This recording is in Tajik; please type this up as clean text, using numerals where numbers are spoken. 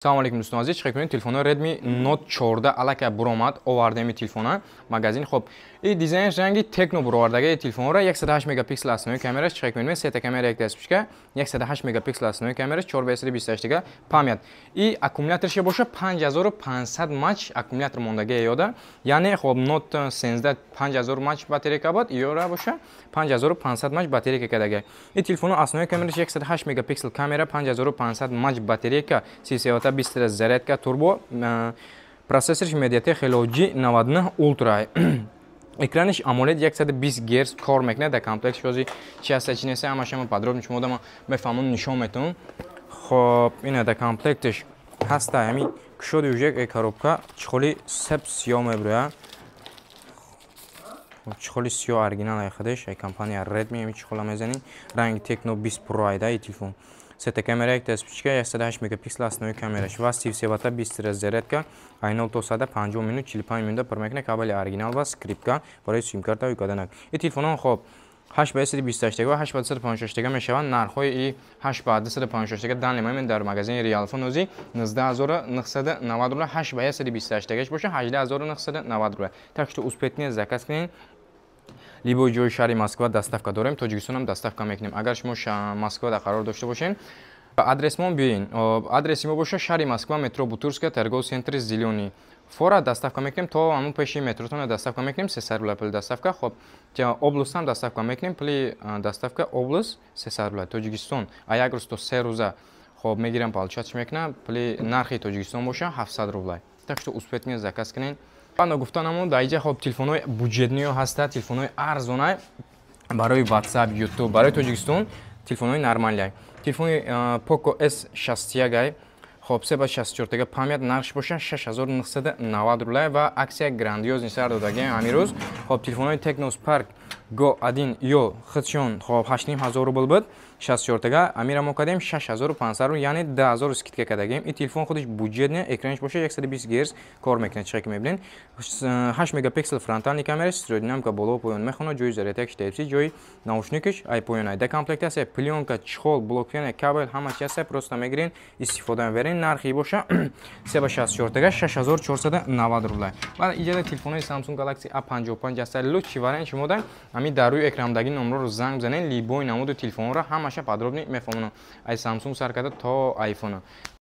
Салом алейкум, дӯстон азиз. Чӣ кунед? Телефони Redmi Note 14 аллакай буромад, овардем телефона магазин. Хоб, и дизайнш ранги Tecno буровардаги телефонро. 108 мегапиксел основной камераш. Чӣ кунед? Сета камера, якта вспышка, 108 мегапиксел основной камераш, 4 ба 128 дига память. И аккумуляторша боша 5500 мАч аккумулятор мондаги ёда. Яъне, хоб, Note 13 5000 мАч батарейка буд, ёра боша 5500 мАч батарейка кадаги. И телефоно основной камераш 108 мегапиксел камера, 5500 мАч батарейка, 33 ватта быстрая зарядка, турбо, процессорш MediaTek Helio G99 Ultra, экраниш AMOLED, 120 Гц кор мекунад. Дар комплект шози чи ҳаста, чи неста, ҳамаша подробно шумо дама мефаҳмон, нишон метавон. Хоб, ина дар комплектш ҳаста. Ҳами кушоди уже коробка, чехоли сеп сиёҳ мебирояд, чехоли сиёҳ, оригинал ай худаш, ай компания Redmi. Ҳами чехола мезанӣ, ранги Tecno 20 Pro айда. И телефон сета камера, якта вспышка, 108 мегапиксел основной камераш ва 33 ватта быстрая зарядка, ай 0 то 100 50 минут, 45 минута пур мекунад. Кабели оригинал ва скрепка барои симкарта каданак. И телефонон, хоб, 8 ба 128 ва 8 ба 256 мешаванд. Нархҳои и 8 ба 256 данный момент дар магазини Realphone ози 19990 рубля, 8 ба 128 боша 18990 рубля. Так что успейте, заказ кунед. Любой ҷои шаҳри Москва доставка дорем, Тоҷикистонам доставка мекунем. Агар шумо Москвада қарор дошта бошед, адресмон биёин. Адреси мо боша шаҳри Москва, метро Бутырская, торговый центр «Зелёный». Фора доставка мекунем, то ҳамун пеши метротона доставка мекунем, 300 рубля пули доставка. Хоб, областам доставка мекунем, пули доставка област 300 рубля. Тоҷикистон а як рӯз то 3 рӯза, хоб, мегирам, получать мекунам. Пули нархи Тоҷикистон боша 700 рубля. Так что успейте, заказ кунед. Гуфта намуд, дар иҷа, хоб, телефонҳои бюджетный ё ҳаста, телефонҳои арзона барои WhatsApp, YouTube, барои Тоҷикистон телефонҳои нормалия. Телефони Poco S61 ай. Хоб, 3 ба 64 память, нархш боша 6990 рубля ва акция грандиозный сар додаги ҳамин рӯз. Хоб, телефонҳои Tecno Spark Go 1 ё худшон, хоб, 8500 рубл буд 64-тага, амира мо кардем 6500 рубл, яъне 2000 скидка кардагем. И телефон худаш бюджетный, экранаш боша 120 Гц кор мекунад, чӣ ки мебинед, 8 мегапиксел фронтальный камера, стереодинамика, боло поён мехонад, ҷои зарядкаш Type-C, ҷои наушникаш ай поён ай. Дар комплект аст плёнка, чехол, блок, кабел, ҳама чи аст, просто мегирен, истифода мебарен. Нархи боша 3 ба 64-тага 6490 рубля. Баъд иҷада телефонҳои Samsung Galaxy A55 аст, лучший вариант. Шумо да ҳамин дар рӯи экрандаги номерро занг бизанед, любой намуди телефонро ҳамаша подробно мефаҳмонам, ай Samsung сар карда то iPhone.